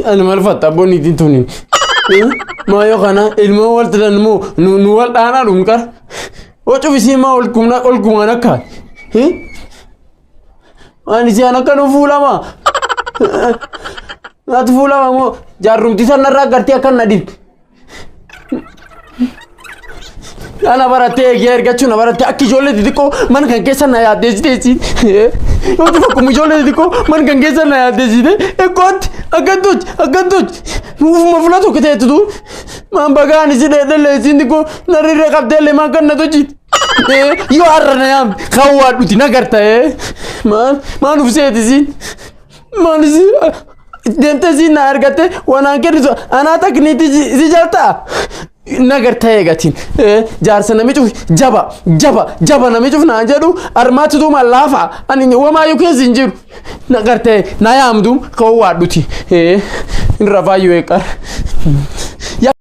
Ani maal fatta abboon ittiin tuni. Maayoo kana ilmoo wal tilan moo nu wal dhaanaa dhum qara. Wacuuf isii maa ol kumna ol kumaan akka. Ani si an akka nu fuulama. Natu fuulama moo jaarrumti sanarraa gartee akka na dhibde. Ana barattee eegee ergachuu na barattee akka ijoollee xixiqqoo mana kan keessa na yaaddeessiteessi. Yoo tufa akkuma ijoollee xixiqqoo mana kan keessa na yaaddeessite ekkootti akkantochi akkantochi nuufuma fula tokko teettutu maan bagaan isi dheedhellee isiin xiqqoo narrirree qabdeellee maan kan na tochiiti. Yoo har'a na yaamte kan waa dhuti na garta maan maan ufseeti isiin maan isiin deemtee isiin na argatte waan kennitu anaa takniitii si jaltaa. Nagar ta'ee gatiin jaarsa namichi jaba jaba jaba namichi naan jedhu armaatti duuma laafa ani wamaayyuu keessa hin jiru nagar ta'e na yaamdu kan waadhuti hin rafaayyuu eeqar.